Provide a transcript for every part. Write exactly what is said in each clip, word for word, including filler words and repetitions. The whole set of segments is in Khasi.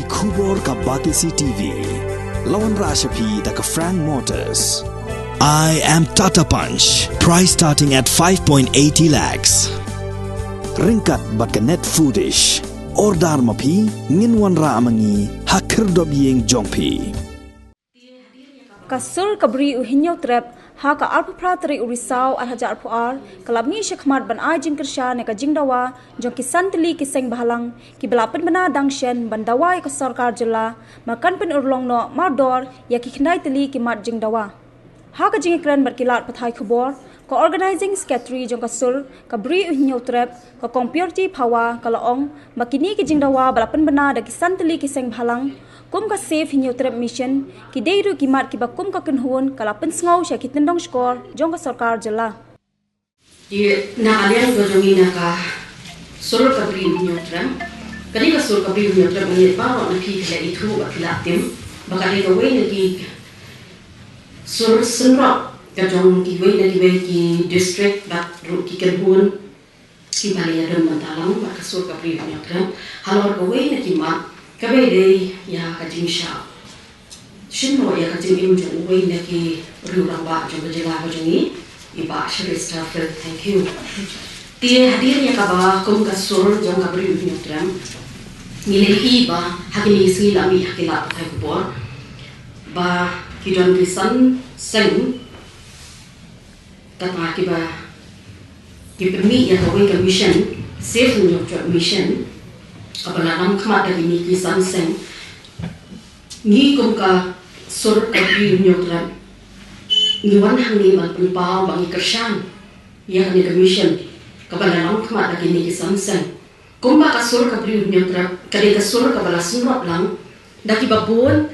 Khubor ka Batesi T V. La wanrah sha phi da ka Frank Motors. I am Tata Punch. Price starting at five point eighty lakhs. Ryngkat bad ka Net Foodish. Order ma phi, ngin wanrah ma ngi ha khyrdop ïing jong phi. Ka sur ka bri u Hynñiewtrep ha ka arphew phra tarik u Risaw ar hajar arphew ar ka la mih shakhmat ban ai jingkyrshan ïa ka jingdawa jong ki san tylli ki seng bhalang kiba la pynbna dang shen ban dawa ïa ka sorkar jylla, ba kan pynurlong noh mardor ïa ki khyndai tylli ki mat jingdawa. Ha ka jingïakren bad ki lad pathai khubor, ka Organizing Secretary jong ka sur ka bri u Hynñiewtrep, ka Kong Purity Phawa, ka la ong ba kine ki jingdawa ba la pynbna da ki san tylli ki seng bhalang kum ka Save Hynñiewtrep Mission ki dei ruh ki mat kiba kum ka kynhun ka la pynsngew sha ki tyndong shkor jong ka sorkar jylla. Ki na ka liang ka jong ngi na ka sur ka bri u Hynñiewtrep. Kane ka sur ka bri u Hynñiewtrep, ngi baroh na phi ki la ithuh bad ki la tip ba ka dei kawei na ki sur synrop ka jong kiwei na kiwei ki district bad ruh ki kynhun kiba la ïadon bynta lang bad ka sur ka bri u Hynñiewtrep halor kawei na ki mat kaba dei ïa ka jingshah shim noh ïa ka jingim jong uwei na ki riewrangbah jong ka jylla ka jong ngi, i Bah Sherista Phil Thangkhiew. Te hadien ïa kaba kum ka sur jong ka bri u Hynñiewtrep, ngi la ïohi ba ha kine ki sngi la mih ha ki lad pathai khubor ba ki don ki san seng kata kiba ki pynmih ïa kawei ka mission, Save Hynñiewtrep Mission, kaba la lam khmat da kine ki san seng. Ngi kum ka sur ka bri u Hynñiewtrep, ngi wan hangne ban pynpaw ba ngi kyrshan ïa kane ka mission kaba la lam khmat da kine ki san seng. Kumba ka sur ka bri u Hynñiewtrep ka dei ka sur kaba la synrop lang da kiba bun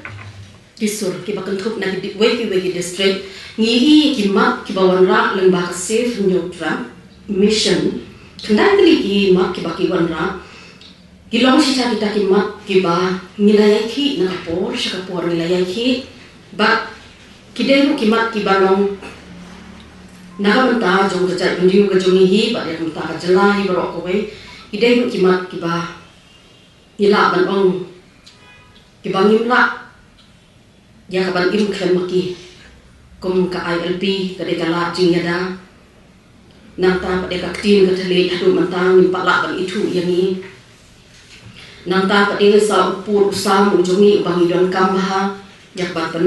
ki sur kiba kynthup na kiwei kiwei ki district, ngi ïohi ki mat kiba wanrah lyngba ka Save Hynñiewtrep Mission. Khyndai tylli ki mat kiba ki wanrah ki long shisha kita ki mat kiba ngi la ïai khih na ka por sha ka por, ngi la ïai khih bad ki dei ruh ki mat kiba long na ka bynta jong ka jaitbynriew ka jong ngi hi bad ïa ka bynta ka jylla hi baroh kawei. Ki dei ruh ki mat kiba ngi lah ban ong kiba ngim lah ïa ka ban im khlem ma ki. Kum ka I L P ka dei ka lad jingïada. Nangta pat ïa ka ktien ka thylliej haduh mynta ngim pat lah ban ithuh ïa ngi. Nangta pat ïa ngi sa u pud u sam u jong ngi uba ngi donkam bha ïa ka ban pyn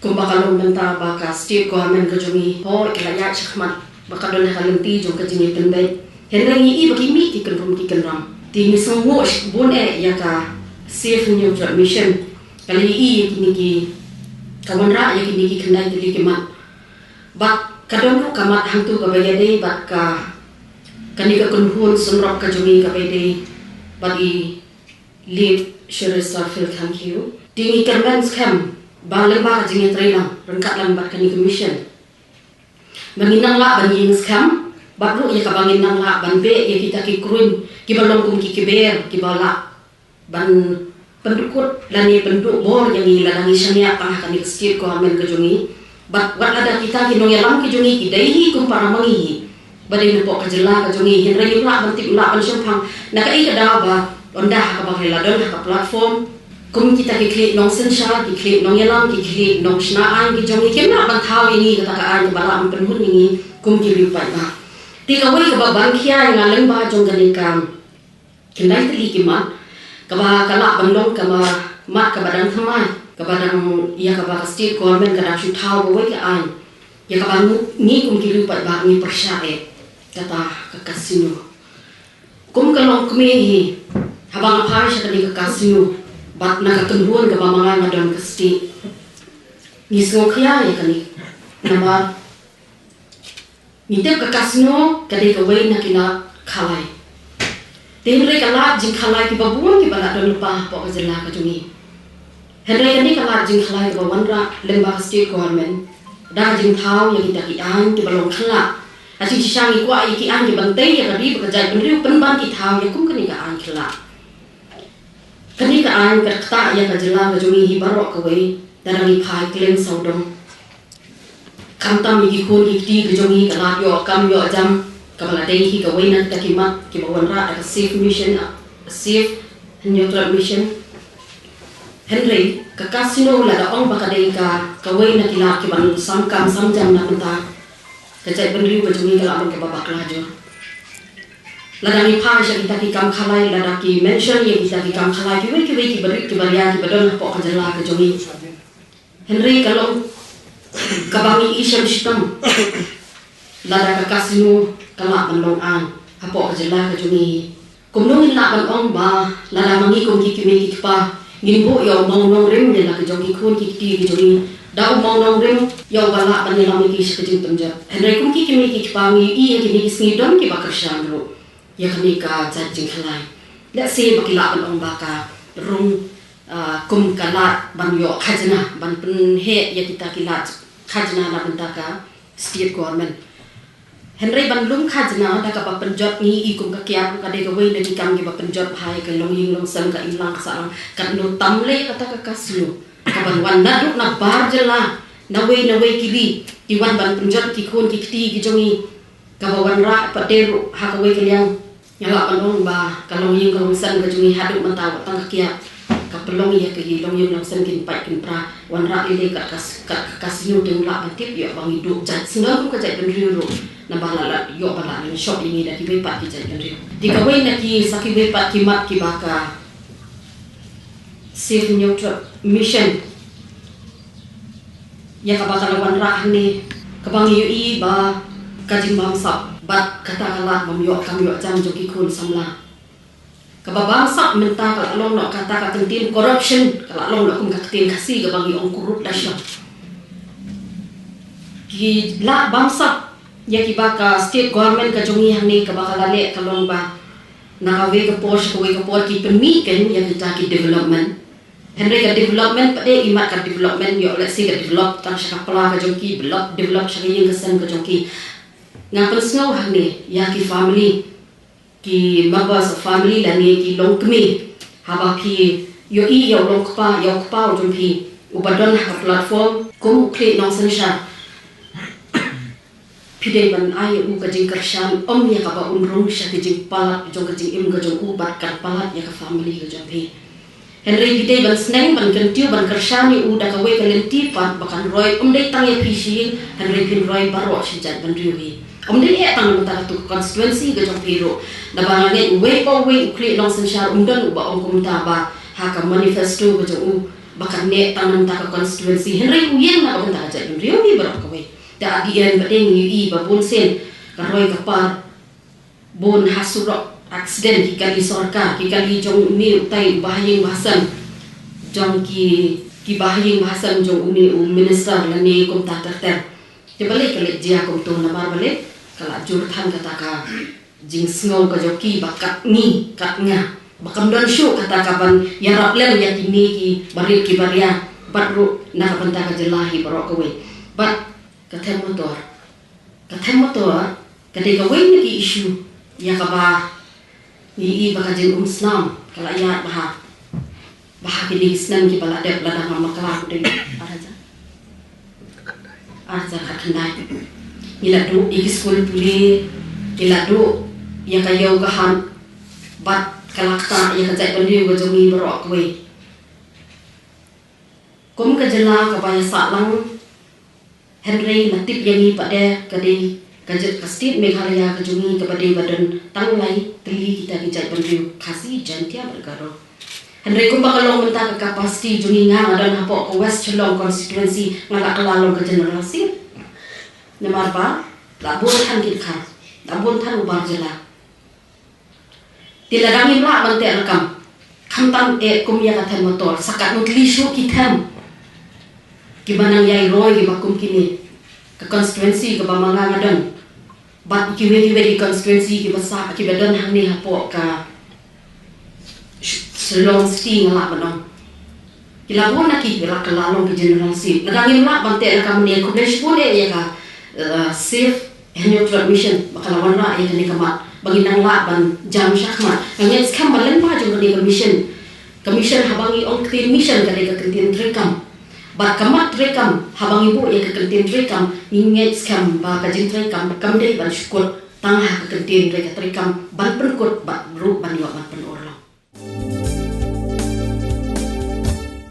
kumba ka long mynta ba ka state government ka jong ngi hoi ka la ïaid shakhmat ba ka don ha ka lynti jong ka jingïapynbeit. Hynrei ngi i ba ki mih ki kynrum ki kynram. Te ngi sngewnguh bun eh ïa ka Save Hynñiewtrep Mission. Ka la i ïa kine ki ka wanrah ïa kine ki khyndai tylli ki mat. Bad ka don ruh ka mat hangtu kaba ïadei bad ka kane ka kynhun synrop ka jong ngi kaba ïadei bad i Late Sherista Phil Thangkhiew. Te ngi kyrmen skhem ba lyngba ka jingïatreilang ryngkat lang bad kane ka mission. Ba ngin nang lah ban ïeng skhem bad ruh ïa kaba ngin nang lah ban beh ïa kita ki kruiñ kiba long kum ki kber kiba lah ban pyndukut lane pynduh bor ïa ngi lada ngi shaniah tang ha kane ka state government ka jong ngi. Bad wat lada kita ki nongïalam ki jong ngi ki dei hi kum para ma ngi hi ba dei napoh ka jylla ka jong ngi, hynrei ngim lah ban tip, ngim lah ban shemphang na kaei ka daw ba ynda ha kaba ngi la don ha ka platform kum kita ki khlieh nongsynshar, ki khlieh nongïalam, ki khlieh nongshna aiñ ki jong ngi kim lah ban thaw ïa ngi kata ka aiñ kaba lah ban pynhun ïa ngi kum ki riew paidbah. Te kawei kaba ban khia ïa nga lyngba jong kane ka khyndai tylli ki mat kaba ka lah ban long kaba mat kaba dang thymmai, kaba dang ïa kaba ka state government ka dang shu thaw kawei ka aiñ ïa kaba ngi kum ki riew paidbah ngi pyrshah eh, kata ka casino. Kum ka longkmie hi haba nga phai sha kane ka casino bad na ka kynhun kaba ma nga nga don ka state, ngi sngewkhia ïa kane. Namar ngi tip ka casino ka dei kawei na ki lad khalai. Te hynrei ka lad jingkhalai kiba bun kiba la don lypa hapoh ka jylla ka jong ngi. Hynrei kane ka lad jingkhalai kaba wanrah lyngba ka state government da ka jingthaw ïa kita ki aiñ kiba long khyllah. Ha jingshisha ngi kwah ïa ki aiñ kiban tei ïa ka ri bad ka jaitbynriew pynban ki thaw ïa kum kane ka aiñ khyllah. Kane ka aiñ ka ktah ïa ka jylla ka jong ngi hi baroh kawei. Lada ngi phai khlem sawdong, khamtam ïa ki khun ki kti ka jong ngi ka lad ïoh kam ïoh jam kaba la dei hi kawei na kita ki mat kiba wanrah da ka Save Mission, Save Hynñiewtrep Mission. Hynrei ka casino lada ong ba ka dei ka kawei na ki lad kiban sam kam sam jam na mynta, ka jaitbynriew ka jong ngi ka la long kaba bakla jur. Lada ngi phai sha kita ki kam khalai, lada ki mention ïa kita ki kam khalai kiwei kiwei kiba rit kiba ria kiba don hapoh ka jylla ka jong ngi. Hynrei ka long kaba ngi i shem shitom lada ka casino ka lah ban long aiñ hapoh ka jylla ka jong ngi. Kumno ngin lah ban ong ba lada ma ngi kum ki kmie ki kpa ngin buh ïa u mawnongrim ïa la ka jong ki khun ki kti ki jong ngi, da u mawnongrim ïa uba lah ban ïalam ïa ki sha ka jingpynjot. Hynrei kum ki kmie ki kpa ngi ïohi ha kine ki sngi don kiba kyrshan ruh ïa kane ka jait jingkhalai. Lehse ba ki lah ban ong ba ka rung, ah, kum ka lad ban ïoh khajna, ban pynheh ïa kita ki lad khajna na bynta ka state government. Hynrei ban lum khajna da kaba pynjot ngi i kum ka kiad ruh ka dei kawei na ki kam kiba pynjot bha ïa ka longïing longsem, ka imlang ka sahlang. Katno tam lei kata ka casino kaban wan naduh nabar jylla, nawei nawei ki ri ki wan ban pynjot ki khun ki kti ki jong ngi. Kaba wanrah pat de ruh ha kawei ka liang, nga lah ban ong ba ka longïing ka longsem ka jong ngi haduh mynta wat tang ka kiad ka pynlong ïa ka longïing longsem kin pait kin pra. Wanrah lei lei kat ka, kat ka casino te ngim lah ban tip ïoh ba ngi duh jait sngewbha kum ka jaitbynriew ruh, naba la lah ïoh ba lah lynshop ïa ngi da kiwei pat ki jaitbynriew. Te kawei na ki, sa kiwei pat ki mat kiba ka Save Hynñiewtrep Mission ïa kaba ka la wanrah hangne, kaba ngi ïohi ba ka jingbamsap bad kata ka lad bym ïoh kam ïoh jam jong ki khun samla. Kaba bamsap mynta ka la long noh kata ka kyntien corruption, ka la long noh kum ka kyntien Khasi kaba ngi ong corruption. Ki lad bamsap ïa kiba ka state government ka jong ngi hangne kaba ka la leh ka long ba na kawei ka por sha kawei ka por ki pynmih kein ïa kita ki development. Hynrei ka development pat de imat ka development ïoh lehse ka develop tang sha ka pla ka jong ki, develop, develop sha ka ïing ka sem ka jong ki. Nga pynsngew hangne ïa ki family, ki members of family lane ki longkmie, haba phi ïohi ïa u longkpa, ïa u kpa u jong phi uba don ha ka platform kum u khlieh nongsynshar, phi dei ban ai ïa u ka jingkyrshan, ym ïa kaba un rung sha ka jingpalat jong ka jingim ka jong u bad kan palat ïa ka family ka jong phi. Hynrei phi dei ban sneng ban kyntiew ban kyrshan ïa u da kawei ka lynti pat ba kan roi ym dei tang ïa phi shi, hynrei phin roi baroh shi jaitbynriew hi. Ym dei eh tang na bynta katu ka constituency ka jong phi ruh. Naba nga ngeit uwei pa uwei u khlieh nongsynshar um don uba ong kumta ba ha ka manifesto ka jong u ba kan neh tang na bynta ka constituency, hynrei u ïeng na ka bynta ka jaitbynriew hi baroh kawei. Da dien ba dei ngi ïohi ba bun sien ka roi ka par, bun ha surok, accident, ki kali sorkar, ki kali jong une utai u bahaïing bahasem, jong ki, ki bahaïing bahasem jong une u minister lane kumta ter ter. Te balei ka leit jia kumto? Namar balei ka la jur than kata ka jingsngew ka jong ki ba kat ngi, kat nga, ba kam don shuh kata kaban ïarap lem ïa kine ki barit ki baria bad ruh na ka bynta ka jylla hi baroh kawei. Bad ka them motor, ka them motor ka dei kawei na ki issue ïa kaba ngi i ba ka jingumsnam ka la ïaid bha, bha kine ki snem kiba la dep, lada ngam bakla ka dei ar hajar, ar hajar khatkhyndai. Ngi la duh ïa ki skul pule, ngi la duh ïa ka ïew ka hat, bad ka la ktah ïa ka jaitbynriew ka jong ngi baroh kawei. Kum ka jylla kaba ïasah lang, hynrei nga tip ïa ngi pat de ka dei ka jait ka state Meghalaya ka jong ngi kaba dei ba don tang lai tylli kita ki jaitbynriew, Khasi, Jaiñtia bad Garo. Hynrei kumba ka long mynta ka capacity jong ngi, nga nga don hapoh ka West Shillong constituency, nga la kylla long ka general seat. Namar ba la bun than ki dkhar, la bun than u bar jylla. Te lada ngim lah ban teh rakam, khamtam eh kum ïa ka them motor, sa katno tylli shuh ki them kiba nang ïai roi kiba kum kine, ka constituency kaba ma nga nga don, bad kiwei kiwei ki constituency kiba sah, kiba don hangne hapoh ka Sh-, Shillong City nga lah ban ong. Ki la bun na ki, ki la kylla long ki general seat. Lada ngim lah ban teh rakam ne, khublei shibun eh ïa ka, eh, Save Hynñiewtrep Mission ba ka la wanrah ïa kane ka mat ba ngin nang lah ban jam shakhmat. Nga ngeit skhem ba lyngba jong kane ka mission, ka mission, haba ngi ong ktien mission ka dei ka kyntien treikam. Bad ka mat treikam, haba ngi buh ïa ka kyntien treikam, ngi ngeit skhem ba ka jingtreikam kam dei ban shu kut tang ha ka kyntien re ka treikam ban pynkut bad ruh ban ïoh ban